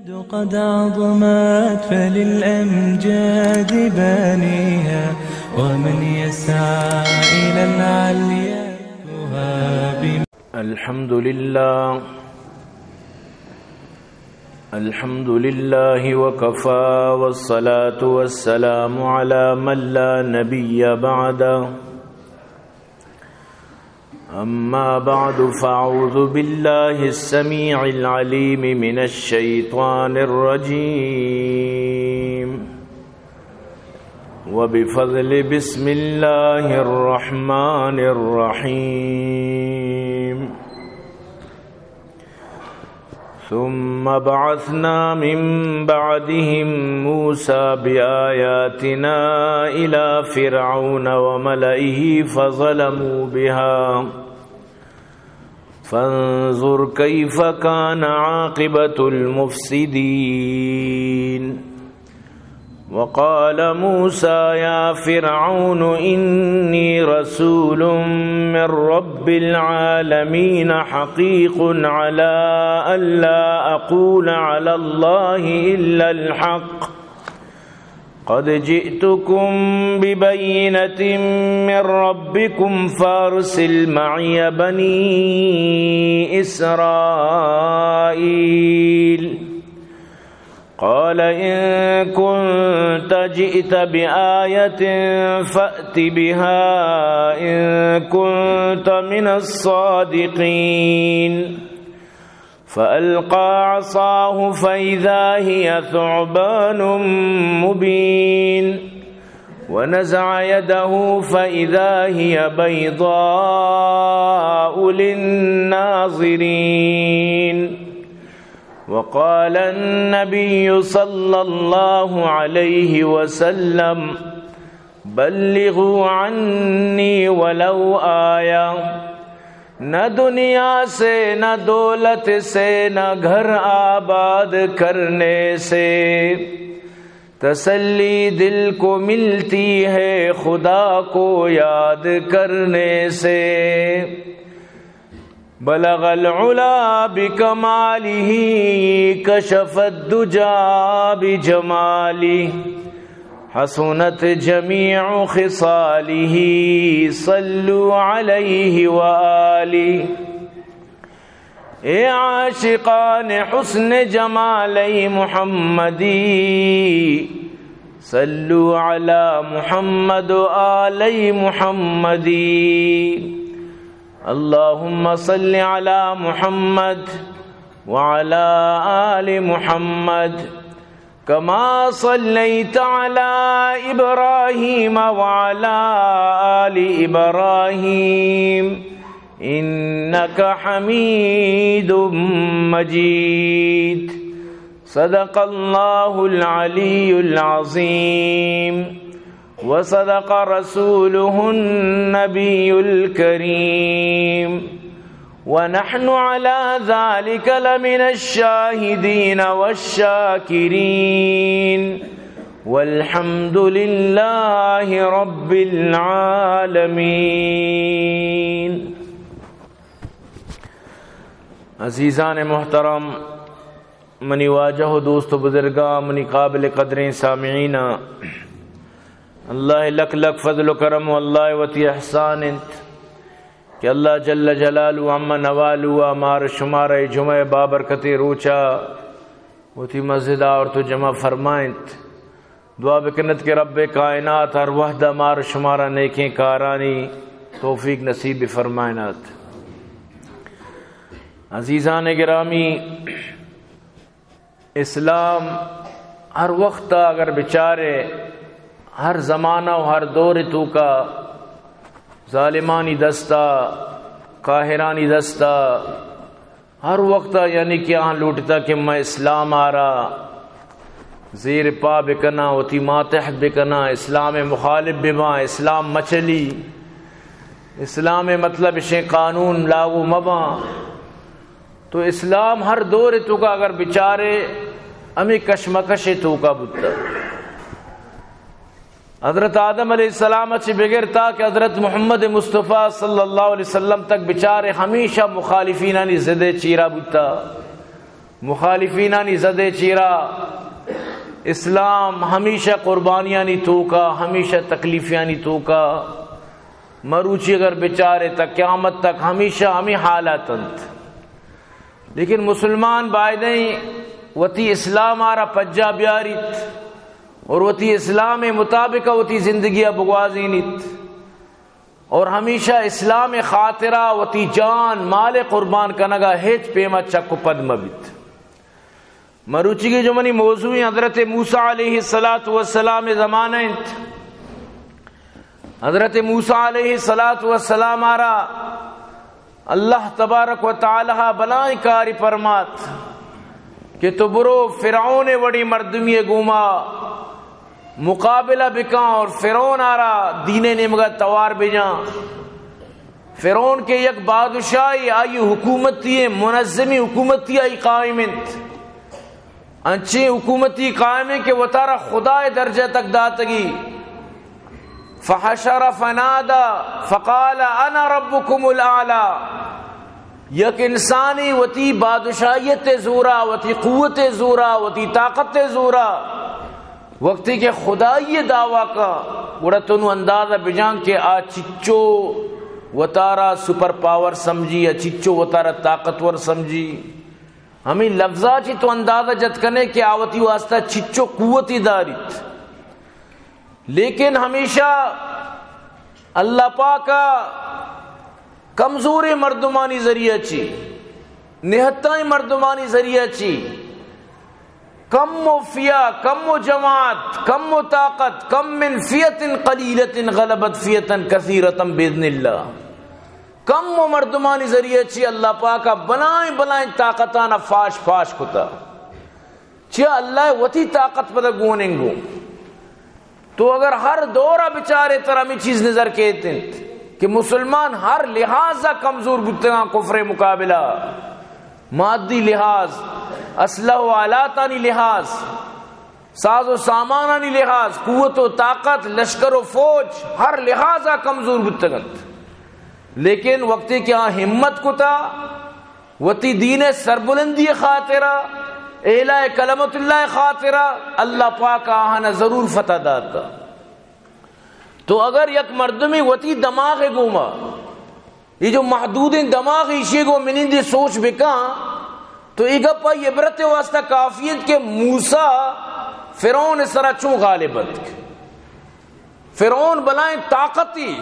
قد عظمت فللأمجاد بانيها، ومن يسعى إلى العليا يهاب. الحمد لله. الحمد لله وكفى، والصلاة والسلام على من لا نبي بعده. أما بعد، فأعوذ بالله السميع العليم من الشيطان الرجيم. وبفضل بسم الله الرحمن الرحيم. ثم بعثنا من بعدهم موسى بآياتنا إلى فرعون وملئه فظلموا بها، فانظر كيف كان عاقبة المفسدين. وقال موسى يا فرعون إني رسول من رب العالمين حقيق على ألا أقول على الله إلا الحق قد جئتكم ببينة من ربكم فأرسل معي بني إسرائيل. قال إن كنت جئت بآية فأت بها إن كنت من الصادقين. فألقى عصاه فإذا هي ثعبان مبين. ونزع يده فإذا هي بيضاء للناظرين. وقال النبي صلى الله عليه وسلم بلغوا عني ولو آية. نہ دنیا سے، نہ دولت سے، نہ گھر آباد کرنے سے تسلی دل کو ملتی ہے خدا کو یاد کرنے سے. بلغ العلا بكماله، كشف الدجى بجماله، حسنت جميع خصاله، صلوا عليه وآله. اے عاشقان حسن جمال محمدی، صلوا على محمد وآل محمدی. اللهم صل على محمد وعلى آل محمد كما صليت على إبراهيم وعلى آل إبراهيم إنك حميد مجيد. صدق الله العلي العظيم. وصدق رسوله النبي الكريم، ونحن على ذلك لمن الشاهدين والشاكرين، والحمد لله رب العالمين. عزیزان محترم، منی واجہ و دوست و بزرگاں، منی قابل قدریں سامعیناں، اللہ لک لک فضل و کرم و اللہ وتی احسان انت کہ اللہ جل جلالہ عم نوالہ مار شمارا اے جمعہ بابرکتیں روچا وتی مسجد آورت و جمع فرمائنت۔ دعا بکنت کہ رب کائنات ہر وہد مار شمارا نیکیں کارانی توفیق نصیب بفرمائنات۔ عزیزان گرامی، اسلام ہر وقت اگر بچارے، ہر زمانہ و ہر دور توکا ظالمانی دستا، قاہرانی دستا، ہر وقت یعنی کہ آہاں لوٹتا کہ میں اسلام آرا زیر پا بکناں، وتی ماتحت بکناں، اسلام مخالف بباں، اسلام مچلی، اسلام مطلب اشیں قانون لاگو مباں۔ تو اسلام ہر دور توکا اگر بچارے، ہمیں کشمکش توکا بوتا۔ حضرت آدم علیہ السلام چہ بگر تا کہ حضرت محمد مصطفی صلی اللہ علیہ وسلم تک بچارے، ہمیشہ مخالفینانی ضد چیرا بوتا، مخالفینانی زد ءِ چیرا اسلام ہمیشہ قربانیانی توکا، ہمیشہ تکلیفیانی توکا، مروچی اگر بچارے تا قیامت تک ہمیشہ ہمیں حالات انت۔ لیکن مسلمان بایدیں وتی اسلام آرا پجا بیاریت اور وتی اسلام مطابق وتی زندگی بگوازینیت۔ اور ہمیشہ اسلام خاطرہ وتی جان مال قربان کنگا ہچ پیما چک و پد مبیت۔ مروچیگی جو منی موضوع حضرت موسیٰ علیہ الصلوۃ والسلام زمانہ انت۔ حضرت موسیٰ علیہ الصلوۃ والسلام آرا اللہ تبارک و تعالی بلائیں کاری پرمات کہ تو برو فرعون وڑی مردمی گوما مقابلہ بکاں اور فرعون آرا دین نیمگا توار بجاں۔ فرعون کہ یک بادشاہی، آئی حکومتی، منظمی حکومتی آئی قائم انت۔ انچیں حکومتی قائم انت کہ وتارا خدائے درجہ تک داتگی۔ فحشر فنادى فقال انا ربكم الاعلى۔ یک انسانی وتی بادشاہیت زورا، وتی قوت زورا، وتی طاقت زورا، وقتی کہ خدائی دعویٰ کا، گڑا تو نو اندازہ بجان کہ آ چچو وتارا سپر پاور سمجھی یا چچو وتارا طاقتور سمجھی۔ ہمیں لفظا چی تو اندازہ جت کنے کہ آ وتی واسطہ چچو قوتی داریت۔ لیکن ہمیشہ اللہ پاکا کمزوریں مردمانی ذریعہ چی، نہتائیں مردمانی ذریعہ چی، کم و فیا، کم و جماعت، کم و طاقت، کم من فئة قلیلة غلبت فئة کثیرة بإذن اللہ۔ کم و مردمانی ذریعہ چی اللہ پاکا بلائیں بلائیں طاقتانا فاش فاش کتا۔ چیا اللہ وتی طاقت پدا گوننگو۔ تو اگر ہر دورا بچارے تر ہمیں چیز نظر کیت انت کہ مسلمان ہر لحاظا کمزور بوتگاں کفر مقابلہ، مادی لحاظ، اسلحہ و آلاتانی لحاظ، ساز و سامانانی لحاظ، قوت و طاقت، لشکر و فوج ہر لحاظا کمزور بوتگنت۔ لیکن وقتی کہ آ ہمت کتا، وتی دین سربلندی خاطرا، اعلاء کلمت اللہ خاطرا، اللہ پاک آہانا ضرور فتح داتا۔ تو اگر یک مردمی وتی دماغ گوما، یہ جو محدودیں دماغ ایشی گو منندی سوچ بکاں، تو یہ گپ آئی عبرت واسطہ کافی انت کہ موسیٰ فرعون سرا چون غالب انت۔ فرعون بلائیں طاقتی،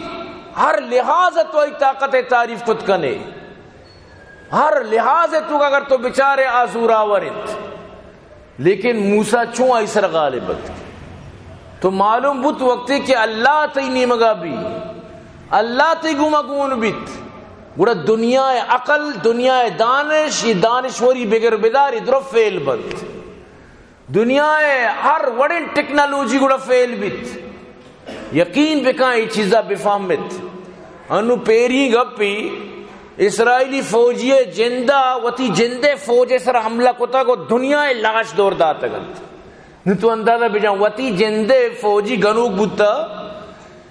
ہر لحاظ تو آئی طاقت تعریف کت کنے، ہر لحاظ تو اگر تو بچارے آ زوراور انت، لیکن موسیٰ چون آئی سر غالب ات؟ تو معلوم بوت وقتی کہ اللہ تئی نیمگا بی، اللہ تئی گوما گون بیت، گڑا دنیا عقل، دنیا دانش، یہ دانشوری بگر بدار ادرو فیل بنت۔ دنیا ء ہر وڑیں ٹیکنالوجی گڑا فیل بیت۔ یقین بکن اے چیزا بفہمت۔ انو پیری گپی اسرائیلی فوجی جندا وتی جندے فوج سر حملہ کتگ و دنیا لاش دور داتگ انت۔ نو تو اندازہ بجان وتی جندے فوجی گنوک بوتا۔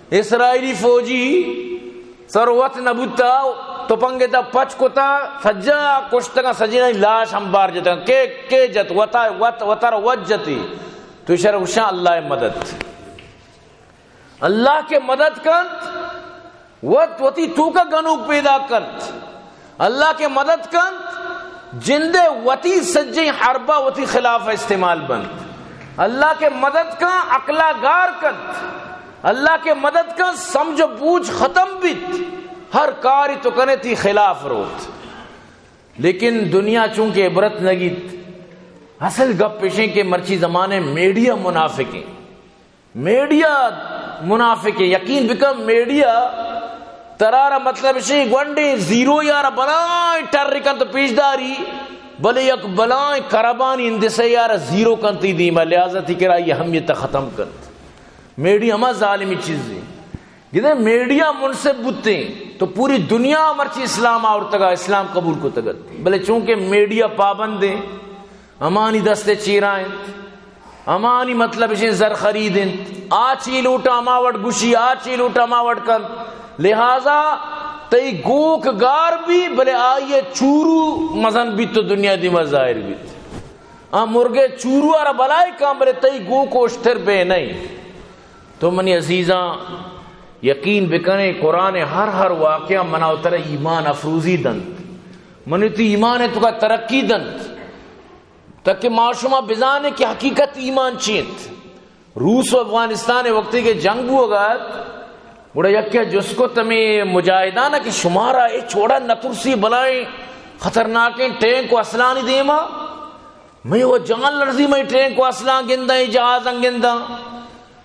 اسرائیلی فوجی سر وت نہ بوتا، تپنگ ء پچ کتا، سجا کشتگاں، سجینانی لاش ہم بار جتگاں۔ کے، کے جت؟ وتا، وت، وتارا وت جتی۔ تو شر گوشاں اللہ ء مدد۔ اللہ کہ مدد کنت، وت وتی توکا گنوک پیدا کنت۔ اللہ کہ مدد کنت، جندے وتی سجیں حربہ وتی خلاف استعمال بنت۔ اللہ کہ مدد کن، عقلا گار کنت۔ اللہ کہ مدد کن، سمجھ و بوجھ ختم بیت، ہر کاری تو کنے تی خلاف روت۔ لیکن دنیا چونکہ عبرت نگیت، اصل گپ پیشیں کہ مرچی زمانے میڈیا منافقیں۔ میڈیا منافق ہے، یقین بکن، میڈیا ترارا مطلب شی گونڈے زیرو یارا بلائیں ٹر کنت پیشداری، بلے یک بلائیں کربانی ہندسے یارا زیرو کنت تی دیما، لہذا تی کرا یہ اہمیت ختم کنت۔ میڈیا ہما ظالمی چیزی۔ گدے میڈیا منصف بوتیں تو پوری دنیا مرچی اسلام آورتگا، اسلام قبول کتگت، بلے چونکہ میڈیا پابندیں، ہمانی دست ء چیرا انت، ہمانی مطلب اشیں زر خرید انت، آ چی لوٹا ہما وڑ گشی، آ چی لوٹا ہما وڑ کنت، لہذا تئی گوک گار بی، بلے آئی ء چورو مزن بیت تو دنیا دیما ظاہر بیت۔ آ مرگے چورو آرا بلائے کان، بلے تئی گوک اوشتر بے نئیں۔ تو منی عزیزاں، یقین بکنے، قرآن ہر ہر واقعہ منا و ترا ایمان افروزی دنت، منی تو ایمان توکا ترقی دنت، تاکہ ما شما بزانیں کہ حقیقت ایمان چی انت۔ روس و افغانستان وقتی کہ جنگ بوگا ات، گڑا یکے جست کت ہمے مجاہدانا کہ شمارا اے چوڑا نترسی، بلائیں خطرناکیں ٹینک و اسلانی دیما؟ مئے و جان لرزی، مئے ٹینک و اسلان گنداں، اے جہازاں گنداں۔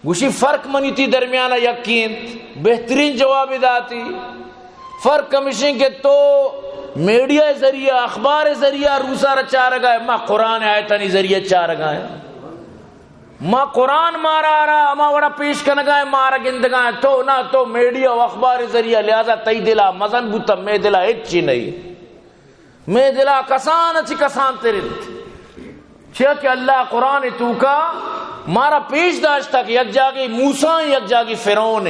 گوشی، فرق منی تی درمیانا یکی انت۔ بہترین جواب داتی۔ فرق ہمیشیں کہ تو میڈیا ذریعہ، اخبار ذریعہ روسا را چارگا ئے، ما قرآن آیتانی ذریعہ چارگا ئے۔ ما قرآن مارا را ہما وڑا پیش کنگا ئے، مارا گندگا ئے۔ تو نہ، تو میڈیا و اخبار ذریعہ، لہذا تئی دلا مزن بوتا، مئے دلا ہچی نئیں۔ مئے دلا کسان چی کسان تر انت۔ چیا کہ اللہ قرآن توکا مارا پیش داشتا کہ یک جاگے موسیٰ، یک جاگے فرعون۔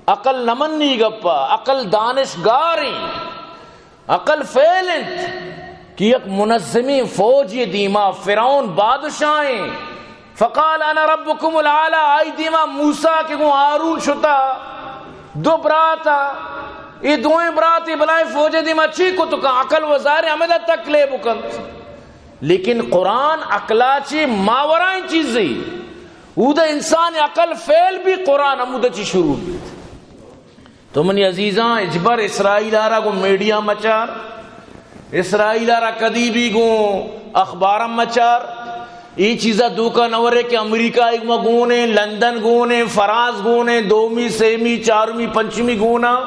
عقل نہ منی گپا، عقل دانشگاریں۔ عقل فیل انت کہ یک منظمیں فوجے دیما، فرعون بادشاہیں، فقال انا ربکم الاعلی، آئی دیما موسیٰ کہ گوں ہارون شتا، دو براتا، اے دوئیں براتے بلائیں فوجے دیما چی کت کن؟ عقل و ظاہر ہمدا تکلیف کنت۔ لیکن قرآن عقلا چی ماورائیں چیزے، اودا انسان عقل فیل بی، قرآن ہمودا چی شروع بیت۔ تو منی عزیزاں، ہچبر اسرائیل آرا گوں میڈیا مچار، اسرائیل آرا کدی بھی گوں اخبار مچار۔ اے چیزا دوکا نہ ورے کہ امریکہ ای گوما گونے، لندن گونے، فرانس گونے، دومی، سیمی، چارمی، پنچمی گونا۔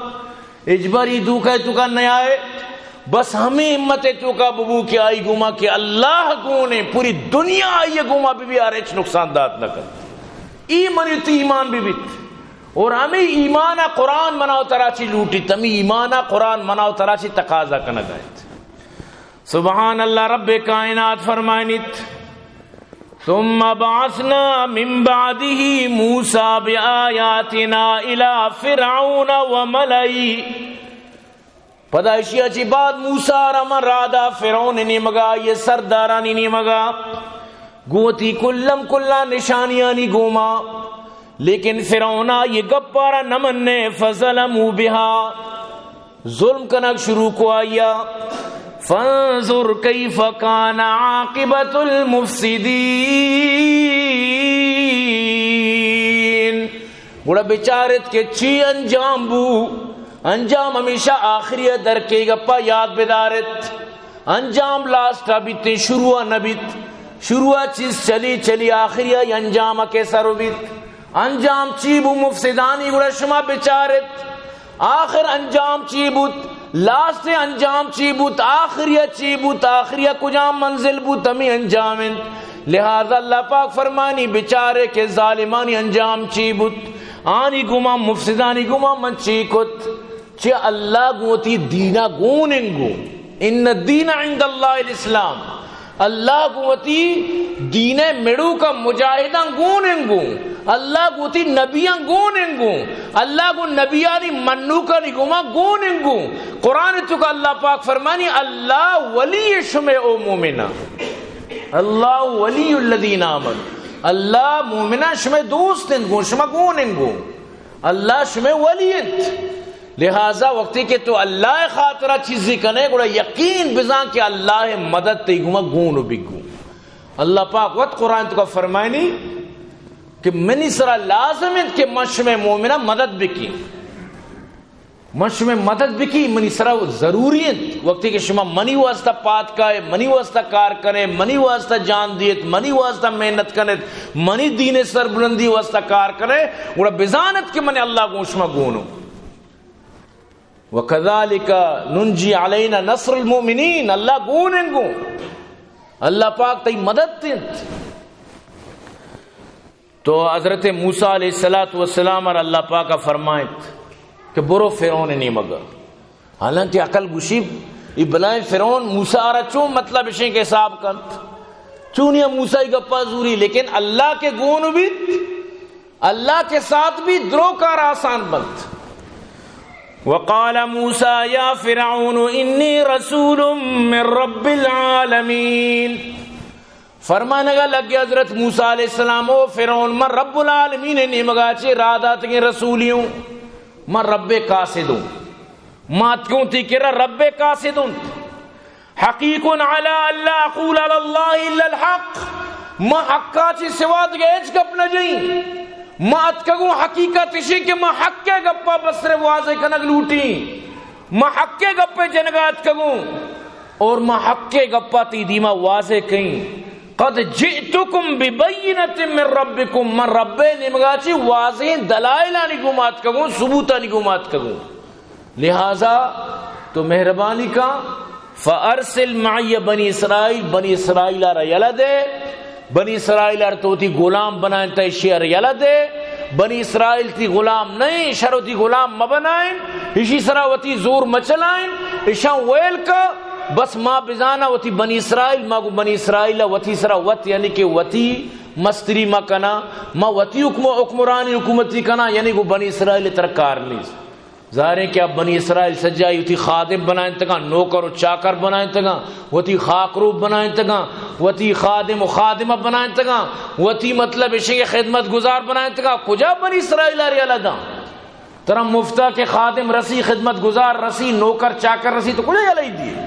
ہچبر ای دوکا توکا نیائے۔ بس ہمے ہمت توکا ببو کہ آئی گوما کہ اللہ گونے، پوری دنیا آئی گوما بی بی، آر ہچ نقصان دات نہ کنت۔ ای منی تی ایمان بی بیت۔ اور ہمے ایمانا قرآن منا و ترا چی لوٹیت، ہمے ایمانا قرآن منا و ترا چی تقاضا کنگا انت۔ سبحان اللہ، رب کائنات فرمائنیت، ثم بعثنا من بعده موسى بآياتنا إلى فرعون وملئه۔ پدا اشیا چی بعد موسیٰ را من رادا فرعون نیمگا، آئی سردارانی نیمگا، گوں وتی کلم کلا نشانیانی گوما، لیکن فرعونا یہ گپارا نہ منے، فظلموا بها، ظلم کنگ شروع کو آئیا۔ فانظر كيف كان عاقبة المفسدين۔ گڑا بچارت کہ چی انجام بو۔ انجام ہمیشہ آخری ء درکے، گپا یاد بدارت۔ انجام لاسٹ ء بیت، شروع ء نہ بیت۔ شروع ء چیز چلی چلی آخری ء انجام ء کے سر بیت۔ انجام چی بو مفسدانی؟ گڑا شما بچارت آخر انجام چی بوت، لاسٹ انجام چی بوت، آخری چی بوت، آخری کجام منزل بوت، ہمیں انجام انت۔ لہذا اللہ پاک فرمانی، بچارے کہ ظالمانی انجام چی بوت، آنی گما، مفسدانی گما من چی کت؟ چہ اللہ گوں وتی دینا گون انگو۔ ان الدین عند اللہ الاسلام۔ اللہ گوں وتی دین ء مڑوکا مجاہداں گون انگو۔ اللہ گوں وتی نبیاں گون انگو۔ اللہ گوں نبیانی منوکانی گوما گون انگو۔ قرآن توکا اللہ پاک فرمانی، اللہ ولی شمے او مومنا۔ اللہ ولی الذین آمنوا۔ اللہ مومنا شمے دوست انت، گوں شما گون انگو۔ اللہ شمے ولی انت۔ لہذا وقتی کہ تو اللہ خاطرہ چیزی کنے، گڑا یقین بزان کہ اللہ مدد تئی گوما گون و بگو۔ اللہ پاک وت قرآن توکا فرمائنی کہ منی سرا لازم انت کہ من شمے مومنا مدد بکی۔ من شمے مدد بکی، منی سرا ضروری انت۔ وقتی کہ شما منی واسطہ پاد کائے، منی واسطہ کار کنے، منی واسطہ جان دیت، منی واسطہ محنت کنت، منی دین سربلندی واسطہ کار کنے، گڑا بزانت کہ من اللہ گوں شما گونو۔ وکذالک ننجی علینا نصر المؤمنین، اللہ گون انگو، اللہ پاک تئی مدد انت۔ تو حضرت موسیٰ علیہ الصلوۃ والسلام اور اللہ پاک فرمائت کہ برو فرعون نیمگا۔ حالانکہ عقل گوشی، ای بلائیں فرعون موسیٰ را چون مطلب اشیں کہ حساب کنت۔ چونیا موسیٰ ای گپا زوری، لیکن اللہ کے گون بیت، اللہ کے ساتھ بھی درو کار آسان بنت۔ وقال موسیٰ یا فرعون انی رسول من رب العالمین۔ فرمانگا لگے حضرت موسیٰ علیہ السلام: او فرعون، من رب العالمین نیمگا چے راہ داتگیں رسولی اوں، من رب قاصد اوں، من اتکوں تئی کرا، رب قاصد اوں، حقیق علی الا اقول علی اللہ الا الحق، من حقا چے سوا دگہ ہچ گپ نہ جئیں، من اتکگوں حقیقت اشی کہ من حق ءِ گپا بس صرف واضح کنگ لوٹیں۔ ما حق ءِ گپ ءِ جنگا اتکگوں اور ما حق ءِ گپا تئی دیما واضح کئیں۔ قد جئتکم ببینۃ من ربکم، من رب ءِ نیمگا چہ واضحیں دلائلانی گوما اتکگوں، ثبوتانی گوما اتکگوں۔ لہذا تو مہربانی کن، فارسل معی بنی اسرائیل، بنی اسرائیل ءَ را یلہ دے، بنی اسرائیل ءَ را تو وتی غلام بنائینتہ، اشی ءَ را یلہ دے۔ بنی اسرائیل تئی غلام نہ ایں، اشاں وتی غلام مہ بنائین، اشی سرا وتی زور مہ چلائین، اشاں ویل کا۔ بس ما بزاناں وتی بنی اسرائیل، ما گوں بنی اسرائیل ءَ وتی سرا وت، یعنی کہ وتی مستری مہ کناں، ما وتی حکم، حکمرانی حکومتی کناں، یعنی گوں بنی اسرائیل ءَ ترا کار نیست۔ ظاہر ہے کہ اب بنی اسرائیل سجائی وتی خادم بنائینتگاں، نوکر و چاکر بنائینتگاں، وتی خاکروب بنائینتگاں، وتی خادم و خادمہ بنائینتگاں، وتی مطلب اشی کہ خدمت گزار بنائینتگاں۔ کجا بنی اسرائیل ءَ را یلہ داں؟ ترا مفتا کہ خادم رسی، خدمت گزار رسی، نوکر چاکر رسی، تو کجا یلہ دیئے؟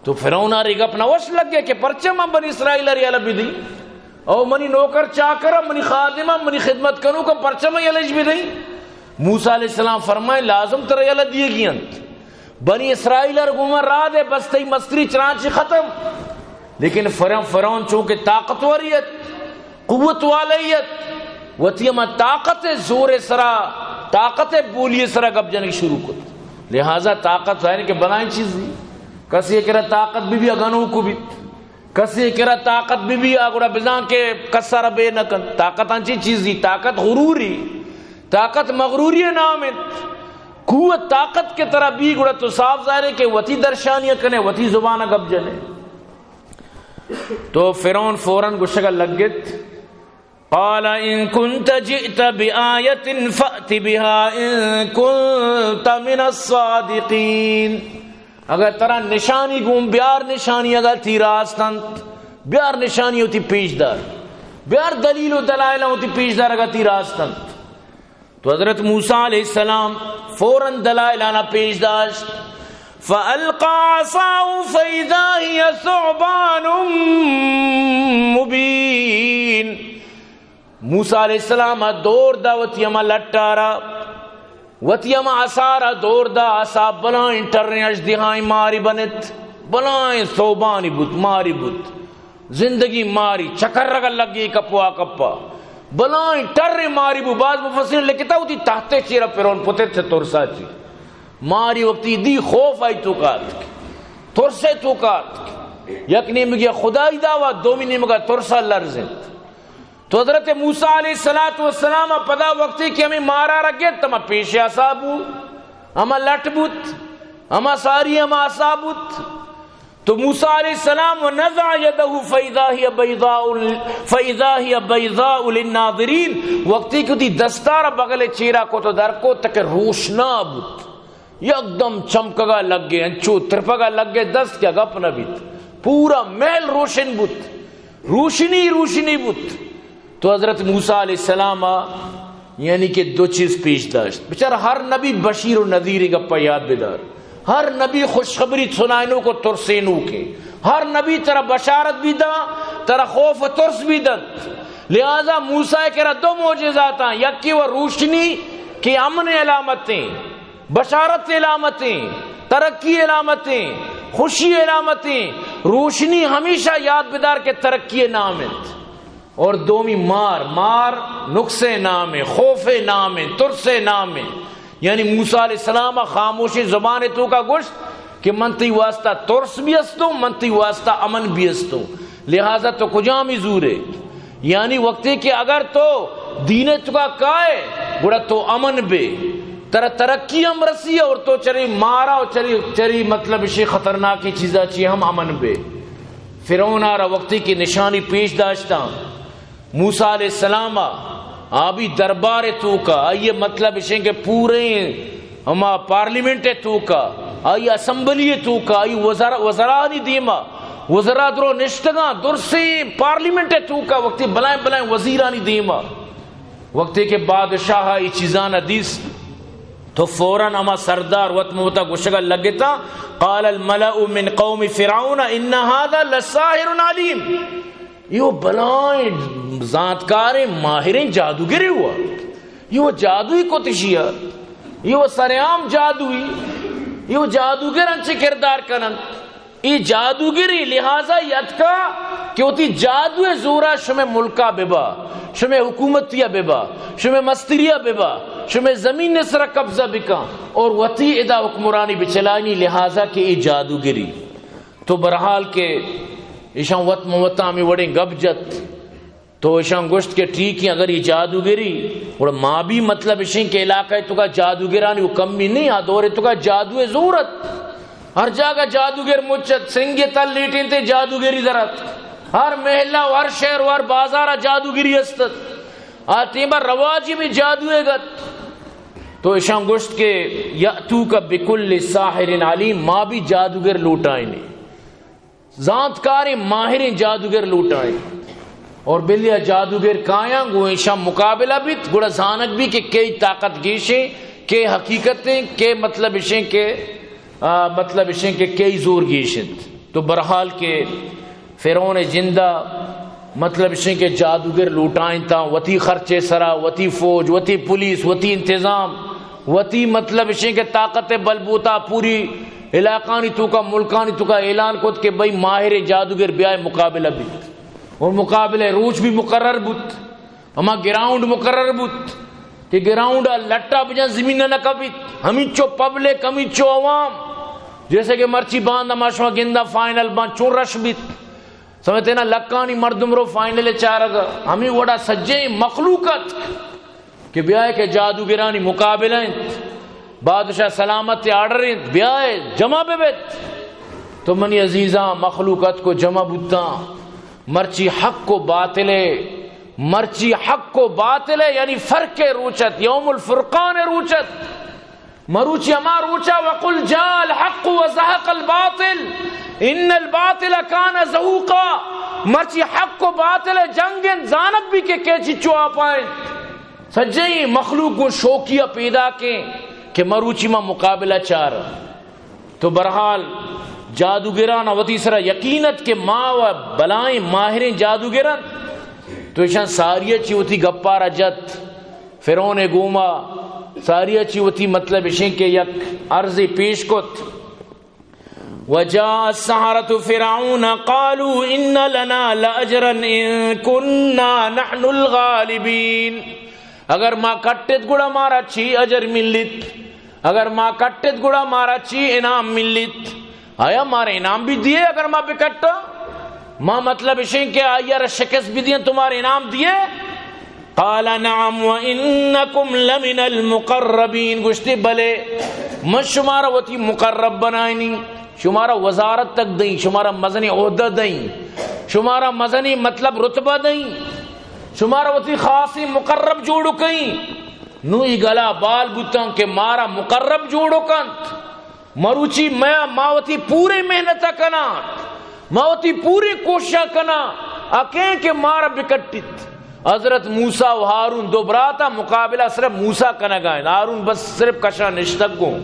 تو فرعون ءَ را اے گپ نہ وش لگے کہ پرچہ من بنی اسرائیل ءَ را یلہ بدئیں؟ او منی نوکر چاکر ءَ، منی خادم ءَ، منی خدمت کنوک ءَ پرچہ من یلہ اش بدئیں؟ موسیٰ علیہ السلام فرمائے، لازم ترا یلہ دیگی انت۔ بنی اسرائیل ءَ را گوں من راہ دے، بس تئی مستری چرانچی ختم۔ لیکن فرعون، فرعون چونکہ طاقتوری ات، قوت والے ات، وتی ہما طاقت ءِ زور ءِ سرا، طاقت ءِ بولی ءِ سرا گپ جنگ شروع کت۔ لہذا طاقت ظاہر ہے کہ بلائیں چیزے۔ کسے ءِ کرا طاقت بہ بی، گنوک بیت۔ کسے ءِ کرا طاقت بہ بی، آ گڑا بزاں کہ کس ءَ را بے نہ کنت۔ طاقت انچیں چیزے، طاقت غروری، طاقت مغروری ءِ نام انت۔ قوت، طاقت کہ ترا بی، گڑا تو صاف ظاہر ہے کہ وتی درشانی کنے، وتی زبان ءَ گپ جنے۔ تو فرعون فوراً گوشگ ءَ لگت، قال ان كنت جئت بآية فأت بها ان كنت من الصادقين۔ اگر ترا نشانی گوں بیار، نشانی اگر تئی راست انت، بیار نشانی وتی پیش دار، بیار دلیل و دلائل وتی پیش دار اگر تئی راست انت۔ تو حضرت موسیٰ علیہ السلام فوراً دلائل آناں پیش داشت۔ فألقى عصاه فإذا هي ثعبان مبين۔ موسیٰ علیہ السلام ءَ دور دا وتی ہما لٹ ءَ را، وتی ہما عصا ءَ را دور دا، عصا بلائیں ٹریں اژدہائیں مارے بنت، بلائیں ثعبانی بوت، مارے بوت۔ زندگی ماری چکرگ ءَ لگی کپو آ کپا۔ بلائیں ٹریں ماری بو، باز مفسرین لکھتا وتی تحت ءِ چیرا فرعون پتت چہ ترسا چی۔ ماری وقتی دی خوف آئی توکا اتک۔ ترس ءِ توکا اتک۔ یک نیمگی خدائی دعویٰ، دومی نیمگا ترسا لرزنت۔ تو حضرت موسیٰ علیہ الصلوۃ والسلام ءَ پدا وقتی کہ ہمیں مارا را گپت، ہما پیش عصا بو، ہما لٹ بوت، ہما ساری ہما عصا بوت۔ تو موسیٰ علیہ السلام، ونزع يده فإذا هي بيضاء، فإذا هي بيضاء للناظرين، وقتی کہ وتی دستا را بغل ءِ چیرا کت و در کت تاکہ روشنا بوت، یکدم چمکگا لگے، انچو ترپگا لگے دست کہ گپ نہ بیت، پورا محل روشن بوت، روشنی روشنی بوت۔ تو حضرت موسیٰ علیہ السلام ءَ یعنی کہ دو چیز پیش داشت۔ بچار، ہر نبی بشیر و نذیر ءِ گپا یاد بدار۔ ہر نبی خوشخبری سنائینوک و ترسینوکے۔ ہر نبی ترا بشارت بی داں، ترا خوف و ترس بی دنت۔ لہذا موسیٰ ءِ کرا دو معجزاتاں، یکے و روشنی کہ امن ءِ علامتیں، بشارت ءِ علامتیں، ترقی ءِ علامتیں، خوشی ءِ علامتیں۔ روشنی ہمیشہ یاد بدار کہ ترقی ءِ نام انت۔ اور دومی مار، مار نقص ءِ نام ءِ، خوف ءِ نام ءِ، ترس ءِ نام ءِ۔ یعنی موسیٰ علیہ السلام ءَ خاموشیں زبان ءِ توکا گوشت کہ من تئی واسطہ ترس بھی استوں، من تئی واسطہ امن بھی استوں، لہذا تو کجامی زورے؟ یعنی وقتی کہ اگر تو دین ءِ توکا کائے، گڑا تو امن بے، ترا ترقی ہم رسی اور تو چرے مارا و چرے، چرے مطلب اشی خطرناکیں چیزا چی ہم امن بے۔ فرعون ءَ را وقتی کہ نشانی پیش داشتاں، موسیٰ علیہ السلام ءَ آبی دربار ءِ توکا، آئی ءِ مطلب اشیں کہ پوریں ہما پارلیمنٹ ءِ توکا، آئی اسمبلی ءِ توکا، آئی وزر-، وزرانی دیما وزرا درو نشتگاں، درسیں پارلیمنٹ ءِ توکا وقتی بلائیں بلائیں وزیرانی دیما، وقتی کہ بادشاہ ءَ اے چیزاں دیست تو فوراً ہما سردار وت مہ وتا گوشگا لگتا، قال الملأ من قوم فرعون ان هذا لساحر عليم۔ ایو بلائیں زانتکاریں ماہریں جادوگرے ہوا۔ ایو جادوئی کت اشیا۔ ایو سرعام جادوئی۔ ایو جادوگر انچے کردار کنن۔ اے جادوگری لہذا اتکا کہ وتی جادو ءِ زورا شمے ملکا ببا، شمے حکومتیا ببا، شمے مستریا ببا، شمے زمین ءِ سرا قبضہ بکن اور وتی ادا حکمرانی بچلائینی، لہذا کہ اے جادوگری۔ تو بہرحال کہ ایشاں وت مہ وتا ہمے وڑیں گپ جت۔ تو ایشاں گوشت کہ ٹھیک ہے، اگر اے جادوگری، گڑا ما بھی مطلب اشیں کہ علاقہ ءِ توکا جادوگرانی و کمی نہیں، آ دور ءِ توکا جادو ءِ زور ات۔ ہر جاگہ جادوگر مچ ات، سنگ ءِ تل لیٹینتے جادوگری در ات۔ ہر محلہ و ہر شہر و ہر بازار ءَ جادوگری است ات۔ آ ٹیما رواجی بھی جادو ءِ گت۔ تو ایشاں گوشت کہ یأتوک بکل ساحر علیم، ما بھی جادوگر لوٹائینی۔ زانتکاریں ماہریں جادوگر لوٹائیں۔ اور بلیا جادوگر کایاں گوں ایشاں مقابلہ بیت، گڑا زانگ بی کہ کئی طاقت گیشیں، کئی حقیقتیں، کئی مطلب اشیں کہ، آ، مطلب اشیں کہ کئی زور گیشنت۔ تو بہرحال کہ فرعون ءِ جندا مطلب اشیں کہ جادوگر لوٹائیں تاں وتی خرچے سرا، وتی فوج، وتی پولیس، وتی انتظام، وتی مطلب اشیں کہ طاقت ءِ بلبوتا پوری علاقانی توکا، ملکانی توکا اعلان کت کہ بھئی ماہریں جادوگر بیائے مقابلہ بیت۔ اور مقابلہ روچ بھی مقرر بوت، ہما گراؤنڈ مقرر بوت کہ گراؤنڈ ءَ لٹا بجن زمین ءَ نہ کپیت۔ ہمینچو پبلک، ہمینچو عوام، جیسے کہ مرچی باندا ما شما گندا فائنل باں چون رش بیت۔ سمجھتے نا، لکانی مردم رو فائنل چارگ، ہمیں وڑا سجیں مخلوق ات کہ بیائے کہ جادوگرانی مقابلہ انت، بادشاہ سلامت آرڈر انت، بیائے جمع ببیت۔ تو منی عزیزاں، مخلوق ات کو جمع بوتاں، مرچی حق و باطل، مرچی حق و باطل، یعنی فرق روچت، یوم الفرقان روچت۔ مروچی ہما روچا، وقل جاء الحق وزهق الباطل ان الباطل كان زهوقا۔ مرچی حق و باطل جنگ انت، زانگ بی کہ کئے چچو آپا انت۔ سجیں مخلوق گوں شوقیا پیداکیں کہ مروچی ما مقابلہ چار۔ تو بہرحال جادوگراں وتی سرا یقین ات کہ ما و بلائیں ماہریں جادوگر انت۔ تو ایشاں ساری ءَ چی وتی گپا را جت۔ فرعون ءِ گوما ساری ءَ چی وتی مطلب اشیں کہ یک عرضے پیش کت۔ وجاء السحرة فرعون قالوا ان لنا لاجرا ان كنا نحن الغالبين۔ اگر ما کٹت گڑا مارا چی اجر ملیت؟ اگر ما کٹت گڑا مارا چی انعام ملیت؟ آیا مارا انعام بھی دیے اگر ما بکٹا؟ ما مطلب اشیں کہ آیا را شکست بھی دیں تو مارا انعام دیے؟ قال نعم وانکم لمن المقربین، گوشتی بلے، من شمارا وتی مقرب بنائینی، شمارا وزارت تک دیں، شمارا مزنی عہدہ دیں، شمارا مزنی مطلب رتبہ دیں، شمارا وتی خاصی مقرب جوڑ کئیں۔ نوں ای گلا بال بوتاں کہ مارا مقرب جوڑ کنت۔ مروچی ما، ما وتی پورے محنت کناں، ما وتی پورے کوششاں کناں، اکیں کہ مارا بکٹیت۔ حضرت موسیٰ و ہارون دو براتا مقابلہ صرف موسیٰ کنگائیں، ہارون بس صرف کشا نشتگ گوں۔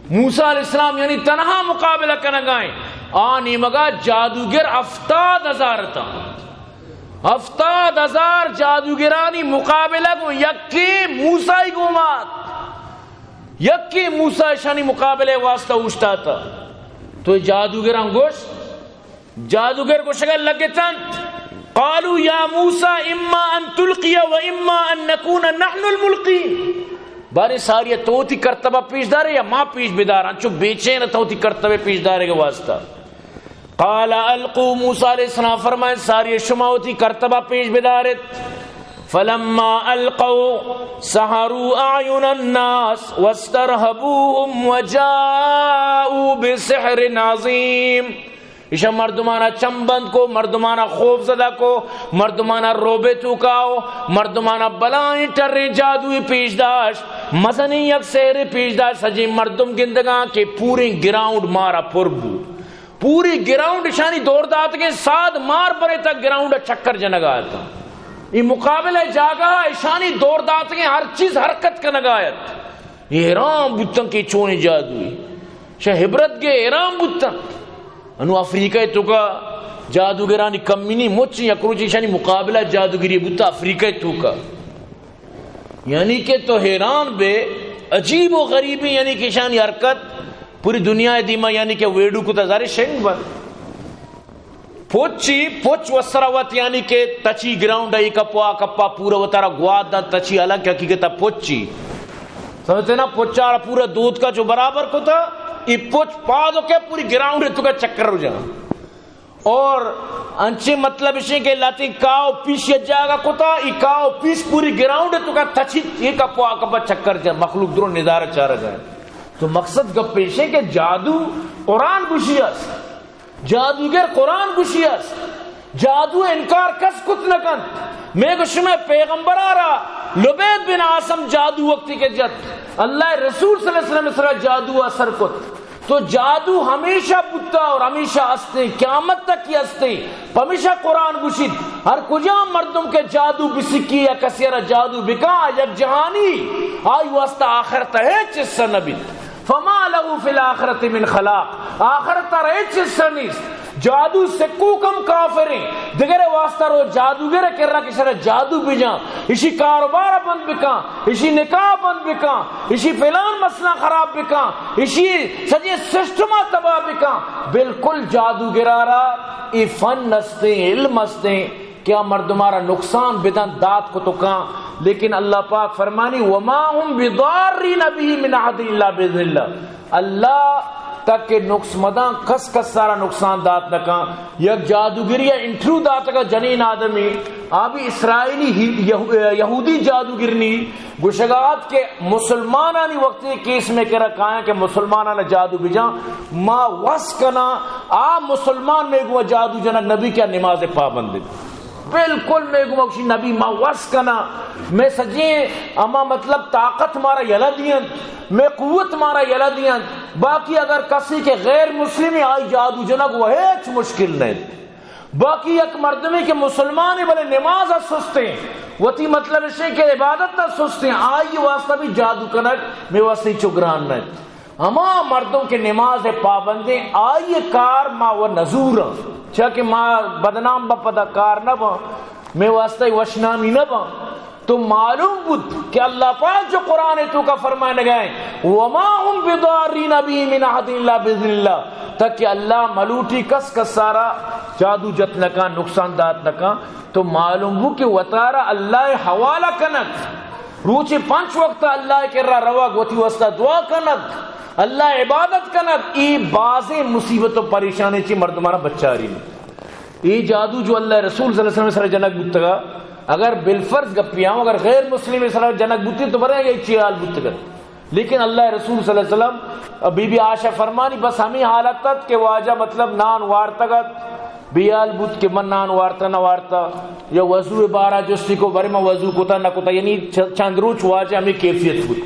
موسیٰ علیہ السلام یعنی تنہا مقابلہ کنگائیں۔ آ نیمگا جادوگر ہفتاد ہزار تا۔ ہفتاد ہزار جادوگرانی مقابلہ گوں یکے موسیٰ گومات۔ یکے موسیٰ اشانی مقابلہ واسطہ اوشتاتا۔ تو جادوگراں گوشت، جادوگر گوشگا لگتنت، قالوا یا موسیٰ اما ان تلقی و اما ان نکون نحن الملقین۔ بارے ساری تو وتی کرتبہ پیش دارے یا ما پیش بداراں، چو بے چین تو وتی کرتبہ پیش دارے کے واسطہ۔ قال القوا، موسیٰ علیہ السلام فرمائے، ساری شما وتی کرتبہ پیش بدارت۔ فلما القوا سحروا اعین الناس واسترهبوهم وجاءوا بسحر عظیم۔ ایشا مردمانا چم بند کو، مردمانا خوف زدہ کو، مردمانا روبے توکاو، مردمانا بلائیں ٹریں جادوی پیش داشت، مزنیں یک سحر پیش داشت، سجیں مردم گندگاں کہ پوریں گراؤنڈ مارا پر بو۔ پوری گراؤنڈ اشانی دور داتگیں، ساد مار برے تا گراؤنڈ چکر جنگا اتاں۔ اے مقابلہ جاگہ اشانی دور داتگیں، ہر چیز حرکت کنگا ات۔ اے حیران بوتن کہ چونیں جادوے۔ شہ عبرت گے حیران بوتن۔ انو افریقہ توکا جادوگرانی کمی نہیں، مچ یک روچ اشانی مقابلہ جادوگری بوتا افریقہ توکا۔ یعنی کہ تو حیران بے، عجیب و غریبیں، یعنی کہ اشانی حرکت پوری دنیا دیما، یعنی کہ ویڈو کتا زارے شنگ بند۔ پچی، پچ وسرا وت، یعنی کہ تچی گراؤنڈ ای کپا، کپا پورا وتارا گوات دنت تچی، حالانکہ حقیقتا پچی۔ سمجھتے نا، پچارا پورا دود کا جو برابر کتا، ای پچ پادو کے پوری گراؤنڈ توکا چکر ہو جانا۔ اور انچیں مطلب اشیں کہ لاتیں کاو پیش یک جاگہ کتا، ای کاو پیش پوری گراؤنڈ توکا تچیت، ای کپا کپا چکر جا، مخلوق درو ندارہ چارگا۔ تو مقصد گپ اشیں کہ جادو قرآن گوشی است، جادوگر قرآن گوشی است، جادو انکار کس کت نکنت۔ میں گو شمے پیغمبرا را لبید بن عاصم جادو وقتی کہ جت، اللہ رسول صلی اللہ علیہ وسلم سرا جادو اثر کت۔ تو جادو ہمیشہ بوتا اور ہمیشہ ہستیں، قیامت تک ہی ہستیں۔ پمیشا قرآن گوشیت، ہر کجام مردم کہ جادو بسکی یا کسی را جادو بکا، یک جہانی، آئی واسطہ آخرت ہچ حصہ نبیت۔ فما له فی الآخرۃ من خلاق، آخرت را ہچ حصہ نیست۔ جادو سکوک ہم کافریں۔ دگرے واسطہ رو جادوگر کرا کہ شر جادو بجاں، اشی کاروبار بند بکاں، اشی نکاح بند بکاں، اشی فلان مسئلہ خراب بکاں، اشی سجے سسٹم تباہ بکاں۔ بالکل جادوگرا را ای فن استیں، علم استیں کہ آ مردما را نقصان بدن دات کتکاں۔ لیکن اللہ پاک فرمانی، وما هم بضارین به من احد الا باذن اللہ۔ اللہ تک کہ نقص مدان، کس کس سارا نقصان دات نکاں۔ یک جادوگری انٹرویو داتگا جنین آدمی، آ بھی اسرائیلی ہی-، یہو-، یہودی جادوگرنی گوشگات کہ مسلمانانی وقتی کیس میں کرا کایاں کہ مسلمانان جادو بجاں، ما وس کناں، آ مسلمان میں گوا جادو جنک نبی کیا نماز پابند۔ بالکل میں گو گوشی نبی ما وس کناں، میں سجیں اما مطلب طاقت مارا یلہ دینت، میں قوت مارا یلہ دینت۔ باقی اگر کسی کہ غیر مسلم آئی جادو جنگ و ہیچ مشکل نہیں۔ باقی یک مردمی کہ مسلمانی بلے نماز سستیں، وتی مطلب اشیں کہ عبادت سستیں، آئی واسطہ بھی جادو کنگ میں واسطہ چو گران نہیں۔ ہما مردم کہ نماز پابندیں، آئی کار ما و نزوراں، چیا کہ ما بدنام با پدا کار نہ باں، مے واسطہ وشنامی نہ باں۔ تو معلوم بوت کہ اللہ پاک جو قرآن توکا فرمائنگا ایں، وما هم بضارین به من احد الا باذن اللہ، تاکہ اللہ ملوٹی کس کسارا جادو جت نکاں، نقصان دات نکاں۔ تو معلوم بو کہ وتارا اللہ حوالہ کنگ، روچے پنچ وقت اللہ کرا روگ، وتی واسطہ دعا کنگ، اللہ عبادت کنگ، ای بازیں مصیبت و پریشانی چی مردمانا بچاری۔ ای جادو جو اللہ رسول صلی اللہ علیہ وسلم سر جنگ بوتگا، اگر بالفرض گپی ہم اگر غیر مسلم سر جنگ بوتی تو برے یہ چی حال بوتگا۔ لیکن اللہ رسول صلی اللہ علیہ وسلم، بی بی عائشہ فرمانی، بس ہمیں حالت ات کہ واجہ مطلب نان وارتگ ات، بیال بوت کہ من نان وارتا نہ وارتا، یا وضو بارا جستی کو، برے من وضو کتا نہ کتا، یعنی چ-، چند روچ واجہ ہمیں کیفیت بوت۔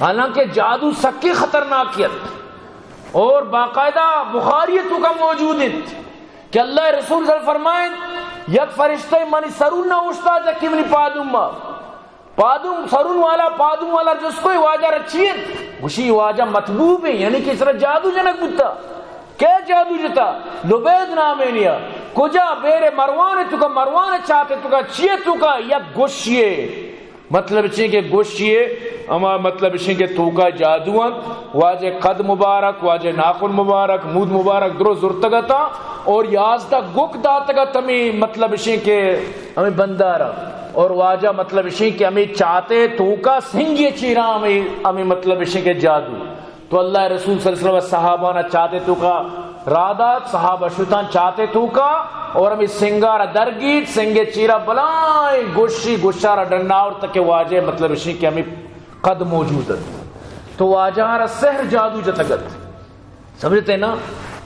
حالانکہ جادو سکے خطرناک ات اور باقاعدہ بخاری توکا موجود ات کہ اللہ رسول صلی اللہ علیہ وسلم فرمائیں، یک فرشتہ منی سرون نہ اوشتا جکی منی پادوم ما۔ پادوم، سرون والا، پادوم والا جست کو، واجہ را چی انت؟ گوشی، واجہ مطبوب ہیں، یعنی کہ اس را جادو جنک بوتا۔ کئے جادو جتا؟ لبید نامینیا۔ کجا؟ بیر مروان توکا، مروان چاتے توکا، چیے توکا؟ یک گوشیے۔ مطلب چی کہ گوشیے، اما مطلب چی کہ توکا جادو انت۔ واجہ قد مبارک، واجہ ناخن مبارک، مود مبارک درو زرتگتا اور یازدہ گک داتگت ہمیں مطلب چی کہ ہمیں بندارا۔ اور واجہ مطلب اشیں کہ ہمیں چاتے توکا سنگے چیرا ہمیں، ہمیں مطلب اشیں کہ جادو۔ تو اللہ رسول صلی اللہ علیہ وسلم صحابانا چاتے توکا را دات، صحابہ شتان چاتے توکا اور ہمیں سنگارا درگیت، سنگے چیرا بلائیں گوشی گوشارا ڈناور تک واجہ مطلب اشیں کہ ہمیں قد موجود ات۔ تو واجہ را سحر جادو جتگت۔ سمجھتے نا؟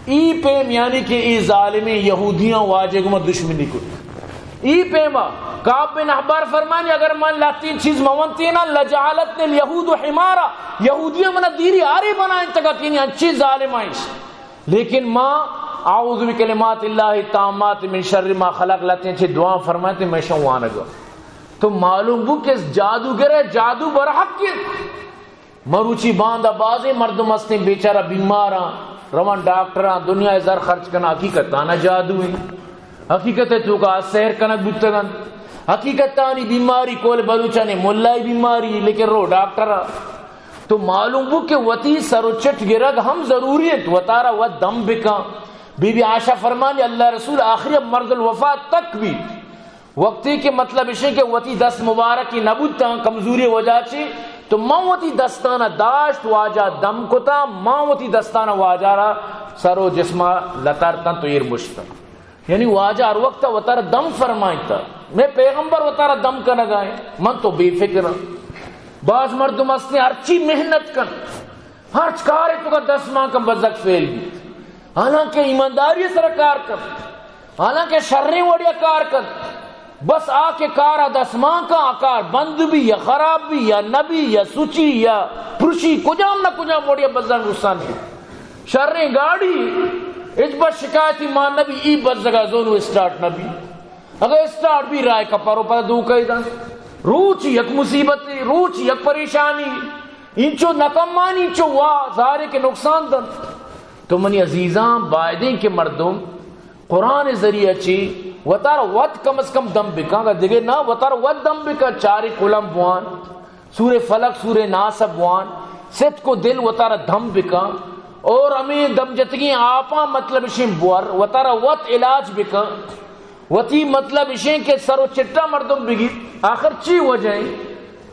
ای پیم یعنی کہ ای ظالمیں یہودیاں واجہ گما دشمنی کت۔ ای پیما کعب بن احبار فرمانی، اگر من لاتین چیز مونتی نا، لجعلتنی الیہود حمارا، یہودیاں منا دیری آرے بنائیں تگا کہ یعنی انچی ظالم آئیش۔ لیکن ما اعوذ بکلمات اللہ التامات من شر ما خلق لہتیں چہ دعا فرمائیت، میں شاں وانگ ءَ۔ تو معلوم بو کہ جادوگر ءِ جادو برحق انت۔ مروچی باندا بازیں مردم ہستیں بیچارہ بیماراں، روان ڈاکٹراں، دنیا ءِ زر خرچ کناں، حقیقتانا جادو انت۔ حقیقت ءِ توکا سحر کنگ بوتگ انت۔ حقیقتانی بیماری کول بلوچانی ملائی بیماری، لیکن رو ڈاکٹر ءَ۔ تو معلوم بو کہ وتی سر و چٹ گرگ ہم ضروری انت، وتارا وت دم بکن۔ بی بی عائشہ فرمانی، اللہ رسول آخری مرض الوفات تک بیت۔ وقتی کہ مطلب اشیں کہ وتی دست مبارکی نبوتاں کمزوری وجہ چی، تو من وتی دستانا داشت، واجہ دم کتا، من وتی دستانا واجہ را سر و جسما لتارتاں تو ایر مشتاں۔ یعنی واجہ ہر وقت وتارا دم فرمائیتا۔ میں پیغمبر وتارا دم کنگا ہیں، من تو بے فکر ہاں۔ باز مردم ہستیں ہرچی محنت کن، ہرچ کارے توکا دست مان کن بزگ فیل بیت۔ حالانکہ ایمانداری سر کار کن، حالانکہ شریں وڑیا کار کن، بس آ کہ کارا دست مان کن، آ کار بند بی یا خراب بی یا نبی یا سوچی یا پرشی، کجام نہ کجام وڑیا بزگ نقصان بی۔ شریں گاڑی، ہچ بس شکایتی مان نبی، ای بزگا زونو اسٹارٹ نبی۔ اگر اسٹارٹ بی راہ کپارو پدا دو کئی دن۔ روچ یک مصیبت، روچ یک پریشانی، انچو نکمانی، انچو وا ظاہرے کہ نقصان دن۔ تو منی عزیزاں، بایدیں کہ مردم قرآن ذریعہ چی وتارا وت کم از کم دم بکن، اگر دگہ نہ وتارا وت دم بکن، چاری کلم بوان، سورہ فلق، سورہ ناس بوان، صدق و دل وتارا دم بکن، اور ہمیں دم جتگیں آپاں مطلب اشیں بور، وتارا وت علاج بکن۔ وتی مطلب اشیں کہ سر و چٹا مردم بگیت، آخر چی وجہ ہیں؟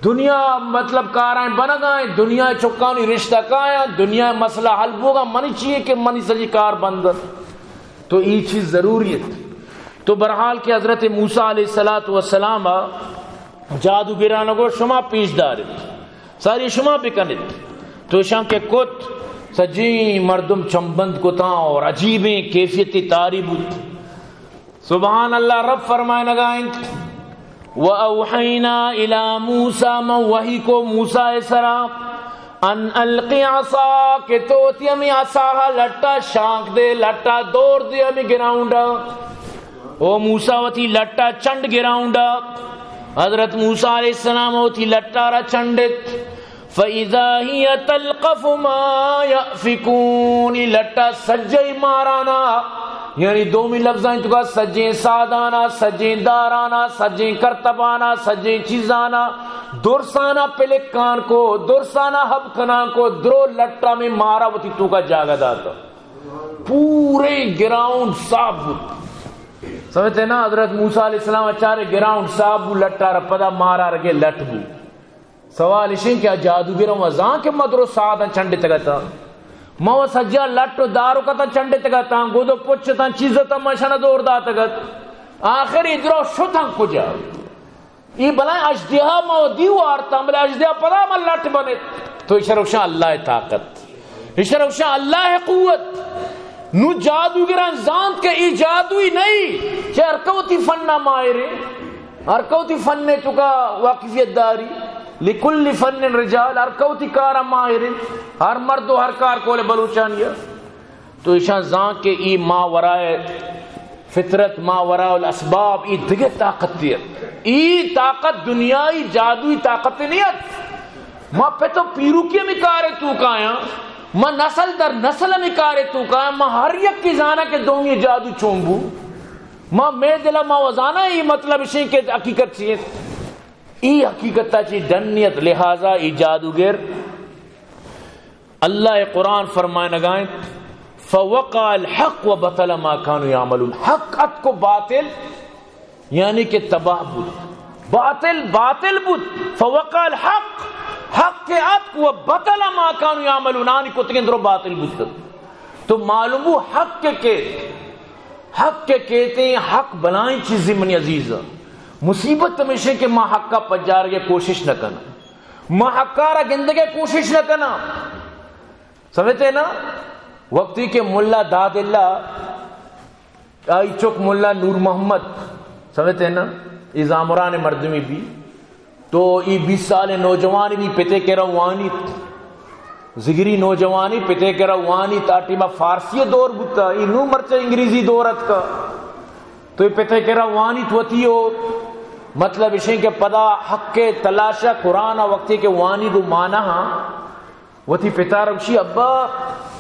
دنیا مطلب کارائیں بنگائیں، دنیا چکانی رشتہ کایاں، دنیا مسئلہ حل بوگا، منی چیئے کہ منی سجی کار بند انت۔ تو ای چیز ضروری انت۔ تو برحال کہ حضرت موسیٰ علیہ الصلوۃ والسلام جادوگران گو شما پیش دارت، ساری شما بکنت۔ تو اشان کہ کت، سجی مردم چمبند کتاں اور عجیبیں کیفیت تاری بوت۔ سبحان اللہ، رب فرمائنگا انت، وَأَوْحَيْنَا إِلَى مُوسَى، من وحی کو موسیٰ سرا، أَنْ أَلْقِ عَصَاكَ، کہ تو وتی ہمیں عصاہا لٹا شانک دے، لٹا دور دے ہمیں گراؤنڈا۔ او موسیٰ وتی لٹا چنڈ گراؤنڈا۔ حضرت موسیٰ علیہ السلام وتی لٹا را چنڈت۔ فَإِذَا هِيَ تَلْقَفُ مَا يَأْفِكُونَ، ای لٹا سجئی مارانا، یعنی دومی لفظاں تو کا سجیں سادانا، سجیں دارانا، سجیں کرتبانا، سجیں چیزانا، درسانا پلکان کو، درسانا ہب کنان کو، درو لٹا میں مارا وتی توکا جاگہ داتا۔ پورے گراؤنڈ صاف بوت۔ سمجھتے نا، حضرت موسیٰ علیہ السلام اچارے گراؤنڈ صاف بو، لٹا را پدا مارا رگے لٹ بو۔ سوال اشیں کہ آ جادوگراں وزاں کہ مدرو ساداں چنڈتگتاں، ما و سجا لٹ و دارکتاں چنڈتگتاں، گد و پچتاں چیزتاں ما شنا دور داتگت، آخر ادرو شتاں کجا؟ ای بلائیں اژدہا ما و دیو آرتاں، بلے اژدہا پدا ما لٹ بنت۔ تو اشرا گوشاں اللہ طاقت، اشرا گوشاں اللہ قوت۔ نو جادوگراں زانت کہ ای جادوئی نہیں، چہ ہر کوتی فن ماہریں۔ ہر کوتی فن توکا واقفیت داری، لکل فن رجال، ہر کوتی کارا ماہر انت، ہر مرد و ہر کار کول بلوچانی ء۔ تو ایشاں زان کہ ای ما ورائے فطرت، ما وراء الاسباب، ای دگہ طاقت دیت۔ ای طاقت دنیائی جادوئی طاقت نیت۔ ما پت و پیروکی ہمیں کارے توکایاں، ما نسل در نسل ہمیں کارے توکایاں، ما ہر یک کی زانا کہ دومی جادو چون بو۔ ما مئے دل ء ما وزاناں، اے مطلب اشیں کہ حقیقت چی انت؟ اے حقیقت ء چی ڈن نیت، لہذا اے جادوگر، اللہ ء قرآن فرمائنگا انت، فوقع الحق وبطل ما كانوا يعملون، حق اتک و باطل، یعنی کہ تباہ بوت، باطل باطل بوت، فوقع الحق، حق ء اتک و بطل ما كانوا يعملون، آنی کتگیں درو باطل بوت۔ تو معلوم بو حق کے کیت، حق کے کیتیں، حق بلائیں چیزیں منی عزیز۔ مصیبت ہمیشیں کہ ما حق ء پجارگ ء کوشش نہ کناں، ما حق ء را گندگ ء کوشش نہ کناں۔ سمجھتے نا؟ وقتی کہ ملا داد اللہ، آئی چک ملا نور محمد، سمجھتے نا، اے زامران مردمی بی، تو اے بیست سال نوجوان بی، پتے کرا وانیت۔ زگری نوجوانی پتے کرا وانیت، آ ٹیما فارسی دور بوتا، ای نو مرچا انگریزی دور اتکا۔ تو ای پتے کرا وانیت وتی او مطلب اشیں کہ پدا حق تلاشا قرآن وقتی کہ وانی گو مانا ہاں، وتی پتا را گوشی، ابا،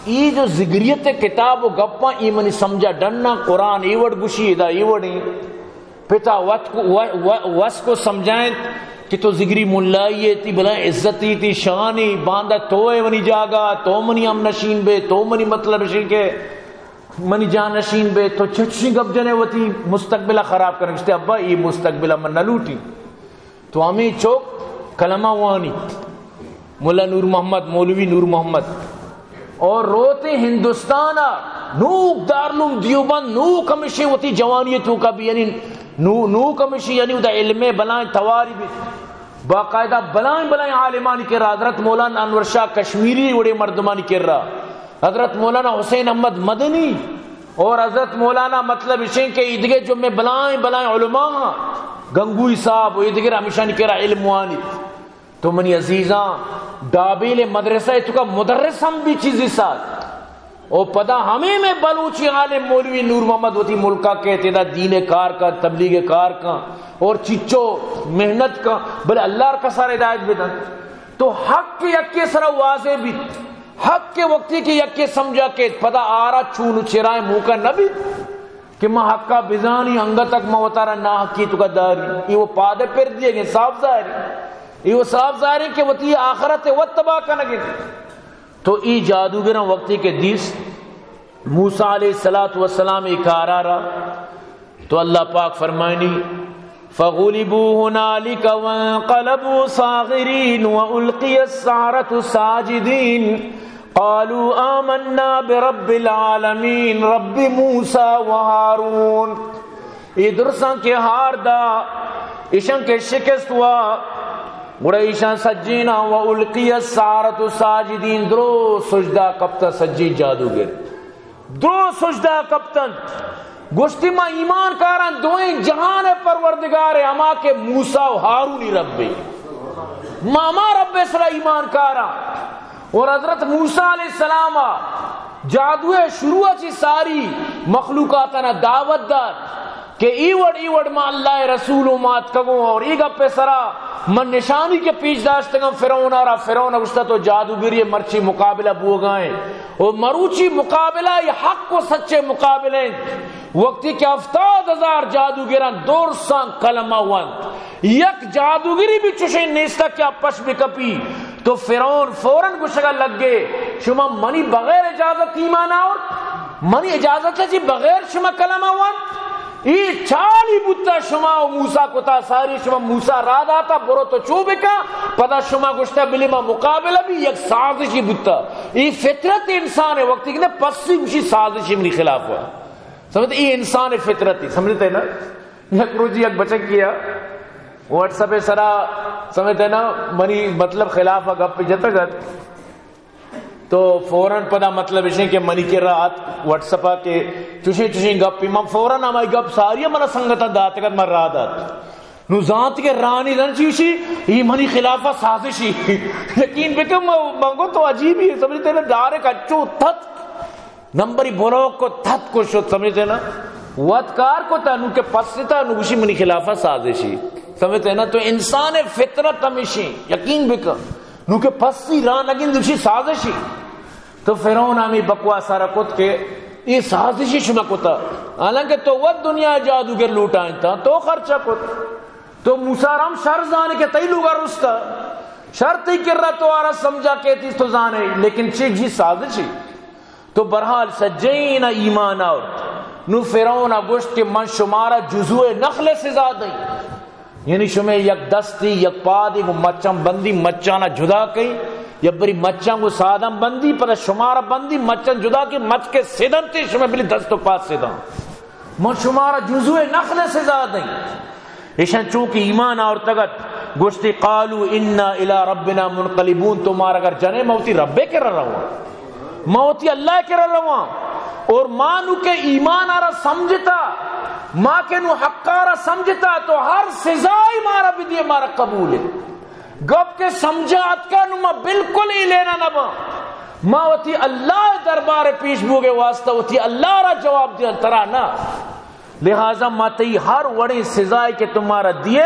ای جو زگریت کتاب و گپاں، ای منی سمجھا ڈنا، قرآن ای وڑ گوشی، ادا ای وڑیں۔ پتا وت کو، و-، و-، وس کو سمجھائیں کہ تو زگری ملائی ہے، تی بلائیں عزتی، تی شانی، باندا تو ہے منی جاگہ، تو منی ہم نشین بے، تو منی مطلب اشیں کہ منی جان نشین بے، تو چچی گپ جنے وتی مستقبل خراب کرنے۔ گشتے، ابا، ای مستقبل من نہ لوٹی۔ تو ہمیں چوک کلمہ وانی، ملا نور محمد، مولوی نور محمد، اور روتے ہندوستان ء نوک دارالعلوم دیوبند، نوک ہمشی وتی جوانی توکا بھی، یعنی نو-، نوک ہمشی، یعنی ادا علم بلائیں تواری بھی، باقاعدہ بلائیں بلائیں عالمانی کرا، حضرت مولانا انور شاہ کشمیری وڑے مردمانی کرا، حضرت مولانا حسین احمد مدنی اور حضرت مولانا مطلب اشیں کہ ایدگہ جو میں بلائیں بلائیں علماء ہاں، گنگوئی صاحب و ایدگہ ہمشانی کرا علم وانیت۔ تو منی عزیزاں، ڈابیل مدرسہ ء توکا مدرس ہم بھی چیزی ساز۔ او پدا ہمیں میں بلوچی عالم مولوی نور محمد وتی ملکا کیت، ادا دین کار کا، تبلیغ کار کا، اور چچو محنت کا، بلے اللہ ر کسار ہدایت بدن۔ تو حق یکے سرا واضح بیت، حق کے وقتی کہ یکے سمجھا کیت، پدا آرا چون و چرائیں موقع نہ بیت۔ کہ ما حقا بزانی، انگت تک ما وتارا ناحقی توکا داری۔ ای و پادے پر دیگیں، صاف ظاہر ہے۔ ای و صاف ظاہر ہے کہ وتی آخرت وت تباہ کنگیں۔ تو ای جادوگراں وقتی کہ دیس موسیٰ علیہ الصلوۃ والسلام ای کارا را، تو اللہ پاک فرمائنی، فغلبوا هنالك وانقلبوا صاغرين وألقي السحرة ساجدين قالوا آمنا برب العالمين رب موسى وهارون۔ اے درساں کہ ہار دا، ایشاں کہ شکست وا، گڑا ایشاں سجیناں، وألقي السحرة ساجدين، درو سجدہ کپتا سجی جادوگر۔ درو سجدہ کپتنت، گوشتی، ما ایمان کاراں دوئیں جہان پروردگار، ہما کہ موسیٰ و ہارونی رب، ما ہما رب سرا ایمان کاراں۔ اور حضرت موسیٰ علیہ السلام جادو شروع چی ساری مخلوقاتنا دعوت دات کہ ای وڑ، ای وڑ ما اللہ رسول و مات کگوں، اور ای گپ سرا من نشانی کہ پیش داشتگاں فرعون را، فرعون گوشتا تو جادوگری مرچی مقابلہ بوگائیں۔ و مروچی مقابلہ ای حق و سچے مقابلہ انت۔ وقتی کہ ہفتاد ہزار جادوگراں درساں کلمہ وانت، یک جادوگری بھی چوشیں نیستا کہ آ پش بکپی، تو فرعون فوراً گوشگا لگے، شما منی بغیر اجازت ایمان آورت؟ منی اجازت چی بغیر شما کلمہ وانت؟ ای چالی بوتا، شما و موسیٰ کتا ساری، شما موسیٰ را داتا، برو تو چو بکا، پدا شما گوشتا بلی ما مقابلہ بھی، یک سازشی بوتا۔ ای فطرت انسان ہے، وقتی کہ پسی گوشی سازشی منی خلاف ہوا۔ سمجھتے؟ ای انسان فطرت ہے، سمجھتے نا؟ یک روچی یک بچک کیا واٹس ایپ سرا، سمجھتے نا، منی مطلب خلاف گپ جتگت۔ تو فوراً پدا مطلب اشیں کہ منی کرا آت واٹس ایپ کہ چوشیں چوشیں گپ، من فوراً ہمائی گپ ساری منا سنگتاں داتگت، من را دات۔ نو زانت کہ رانی دن چیشی، ای منی خلاف سازشی۔ یقین بکن، من، من گو تو عجیبی ہے، سمجھتے نا، ڈائریکٹ اچو تھت، نمبری بلاک کو تھت کو شد، سمجھتے نا، وت کار کو تا، نو کہ پستا، نو گوشی منی خلاف سازشی۔ سمجھتے نا، تو انسان فطرت ہمیشی، یقین بکن۔ نو کہ پسی را نگند، گوشی سازشی۔ تو فرعون ہمیں بکواس سارا کت کہ اے سازشی شما کتا، حالانکہ تو وت دنیا جادوگر لوٹائنتا، تو خرچہ کت۔ تو موسیٰ رم شر زانے کہ تئی لوگا رستا، شر تئی کرا تو آرا سمجھا کیتیس تو زانے، لیکن چی جی سازشی۔ تو برحال سجین ایمان آورت۔ نو فرعون گوشت کہ من شمارا جزوع نخل سزا دیں۔ یعنی شمے یک دستی، یک پادی گو مچاں بندی، مچانا جدا کئی، یا بری مچاں گو ساداں بندی، پدا شمارا بندی، مچاں جدا کئی، مچ کہ سدنتی، شمے بلی دست و پاد سداں۔ من شمارا جزوع نخل سزا دیں۔ ایشاں چونکہ ایمان آورتگت، گوشتی، قالوا انا الی ربنا منقلبون، تو مارا گر جنے، ما وتی ربے کرا رواں۔ ما وتی اللہ کرا رواں۔ اور ما نو کہ ایمان آرا سمجھتا، ما کہ نو حق آرا سمجھتا، تو ہر سزائی مارا بدیے، مارا قبول ہے۔ گپ کہ سمجھا اتکا، نو ما بالکل ای لینا نباں۔ ما وتی اللہ دربار پیش بوگے واسطہ وتی اللہ را جواب دیاں، ترا نہ۔ لہذا ما تئی ہر وڑیں سزائے کہ تو مارا دیے،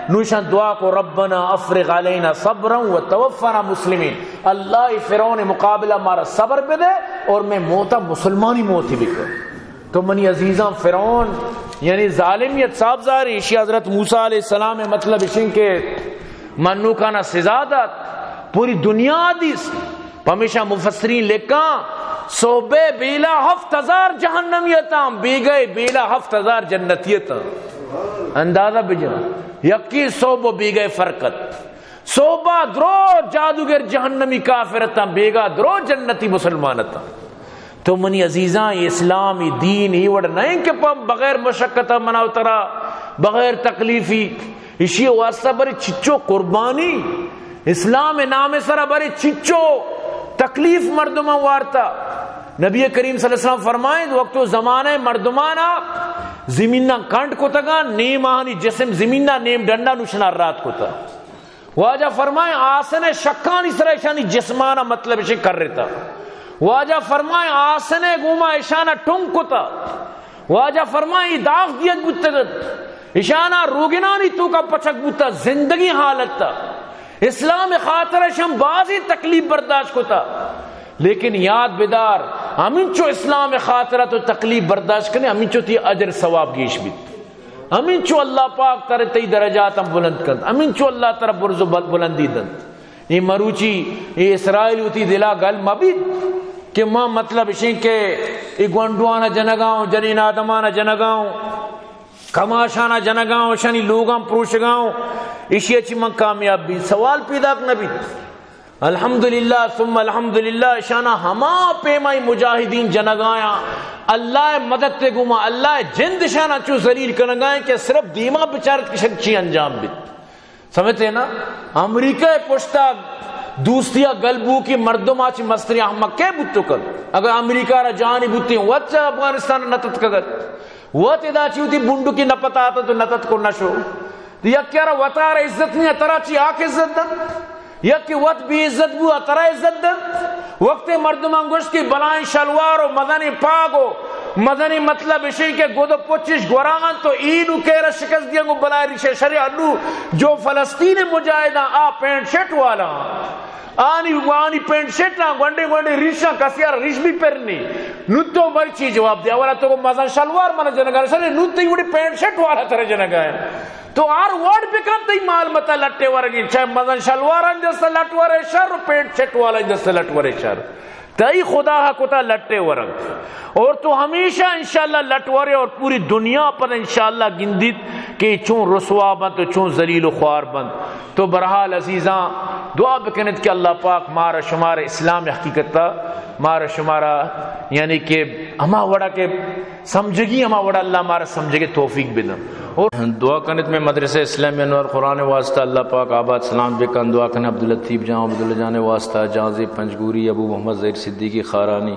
نوشان دعا کو، ربنا افرغ علینا صبرا و توفنا مسلمین۔ اللہ، اے فرعون مقابلہ مارا صبر بدے اور میں موتا مسلمانی موتی بکن۔ تو منی عزیزاں، فرعون یعنی ظالمیت صاحب ظاہر، ایشی حضرت موسیٰ علیہ السلام مطلب اشیں کہ منوکانا سزا دات، پوری دنیا دیست۔ پمیشا مفسرین لکھاں، صحبے بیلا ہفت ہزار جہنمی اتاں، بیگئے بیلا ہفت ہزار جنتی اتاں۔ اندازہ بجن، یکی صحب و بیگئے فرقت۔ صحبا درو جادوگر جہنمی کافر اتاں، بیگا درو جنتی مسلمان اتاں۔ تو منی عزیزاں، اے اسلام، اے دین، اے وڑ نہ انت کہ پہ بغیر مشقت منا و ترا، بغیر تکلیفی۔ اشی واسطہ برے چچو قربانی، اسلام نام سرا برے چچو تکلیف مردماں وارتا۔ نبی کریم صلی اللہ علیہ وسلم فرمائیں، وقت و زمانہ مردمانا زمینا کنڈ کتگاں، نیم آہانی جسم زمینا، نیم ڈنڈا نوشنا رات کتا۔ واجہ فرمائیں، آسن شکانی سرا اشانی جسمانا مطلب اشی کرتا۔ واجہ فرمائیں، آسن گوما اشانا ٹنگ کتا۔ واجہ فرمائیں، اے داغ دیگ بوتگ ات۔ اشانا روگنانی توکا پچک بوتا، زندگی حالت تا۔ اسلام خاطر اشان بازی تکلیف برداشت کتا۔ لیکن یاد بدار، ہمینچو اسلام خاطر تو تکلیف برداشت کنے، ہمینچو تی اجر ثواب گیش بیت۔ ہمینچو اللہ پاک ترا تئی درجات ہم بلند کنت، ہمینچو اللہ ترا برز و بل-، بلندی دنت۔ اے مروچی اے اسرائیل وتی دلا گل مبیت کہ ما مطلب اشیں کہ اے گونڈوانا جنگاؤں، جنین آدمانا جنگاؤں، کماشانا جنگاؤں، اشانی لوگاں پروشگاؤں، اشی اچی من کامیاب بی۔ سوال پیداک نبیت۔ الحمدللہ ثم الحمدللہ، اشانا ہما پیمائی مجاہدین جنگایاں، اللہ مدد تے گوما، اللہ جند اشانا چو ذلیل کنگائیں کہ صرف دیما بچارت کہ شک چی انجام بیت۔ سمجھتے نا؟ امریکہ پشتا دوستیا گل بو کہ مردم آچ مستری احمق کے بوتو کن۔ اگر امریکہ را جانی بوتیں، وت چا افغانستان نتت کگت۔ وت ادا چی ہوتی بنڈو کی نپت آتا تو نتت کو نشو۔ یکے را وتارا عزت نہیں، ترا چی آک عزت دنت؟ یکے وت بے عزت بو، ترا عزت دنت؟ وقتے مردمان گوشت کہ بلائیں شلوار و مزنیں پاگ و مزنیں مطلب اشیں کہ گد و پچش گوران تو اینو کیرا شکست دیاں گو بلائیں ریشہ شرے انو جو فلسطین مجاہداں آ پینٹ شرٹ والا آنی، آنی پینٹ شرٹاں گونڈے گونڈے ریشاں کسیار ریش بھی پرنی۔ نو تو مرچی جواب دے، اولا تو کو مزن شلوار من جنگا شرے، نو تی وڑی پینٹ شرٹ والا ترے جنگا ہے۔ تو ہر وڑ بکن تئی مال متا لٹے ورگی، چاہے مزن شلواران دست لٹ ورے شر، پینٹ شرٹ والا دست لٹ ورے شر۔ تئی خدا ہا کتا لٹے ورگ۔ اور تو ہمیشہ انشاءاللہ لٹ ورے اور پوری دنیا پر انشاءاللہ گندیت کہ چون رسوا بنت و چون ذلیل و خوار بنت۔ تو برحال عزیزاں دعا بکنت کہ اللہ پاک مارا شمارا اسلام حقیقتا مارا شمارا یعنی کہ ہما وڑا کہ سمجھگی ہما وڑا اللہ مارا سمجھگے توفیق بدن۔ اور دعا کنت میں مدرسہ اسلامی انوار قرآن واسطہ اللہ پاک آباد سلام بکن۔ دعا کن عبداللطیف جان، عبداللہ جان واسطہ، جہانزیب پنجگوری، ابو محمد ظہیر صدیقی خارانی،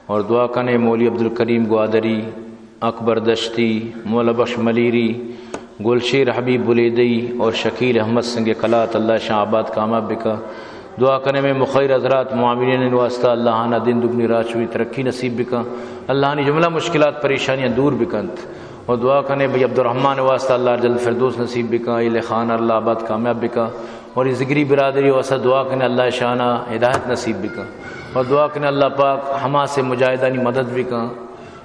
اور دعا کن مولوی عبدالکریم گوادری، اکبر دشتی، مولا بخش ملیری، گلشیر حبیب بلیدئی اور شکیل احمد سنگ قلات، اللہ شاہ آباد کامیاب بکا۔ دعا کنے میں مخیر حضرات معاونین واسطہ اللہ آنا دین دگنی راچوی ترقی نصیب بکا۔ اللہ آنی جملہ مشکلات پریشانیاں دور بکنت۔ اور دعا کنے بھئی عبدالرحمن واسطہ اللہ جلد فردوس نصیب بکا، اہل خانہ اللہ آباد کامیاب بکا۔ اور یہ ذکری برادری واسطہ دعا کنے اللہ شانا ہدایت نصیب بکا۔ اور دعا کنے اللہ پاک حماس مجاہدانی مدد بکا۔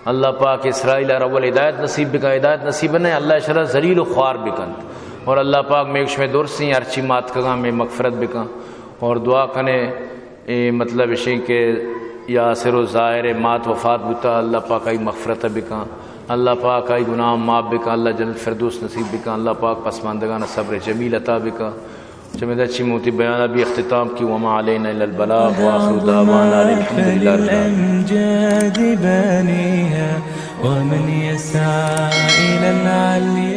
اللہ پاک اسرائیل ء اول ہدایت نصیب بکن، ہدایت نصیب نہ، اللہ شرع ذلیل و خوار بکنت۔ اور اللہ پاک میک شمے درسیں ہرچی مات کگاں میں مغفرت بکن۔ اور دعا کنے، اے مطلب اشیں کہ یاسر و ظاہر مات وفات بوتا، اللہ پاک آئی مغفرت بکن، اللہ پاک آئی گناہ معاف بکن، اللہ جنت فردوس نصیب بکن، اللہ پاک پسماندگان صبر جمیل عطا بکن۔ چمیدا چی موتی بیان ابھی اختتام کی، وما علینا الا البلاغ، وآخر دعوانا ان الحمد للہ رب العالمین۔ الأمجاد بانيها ومن يسعى إلى العلي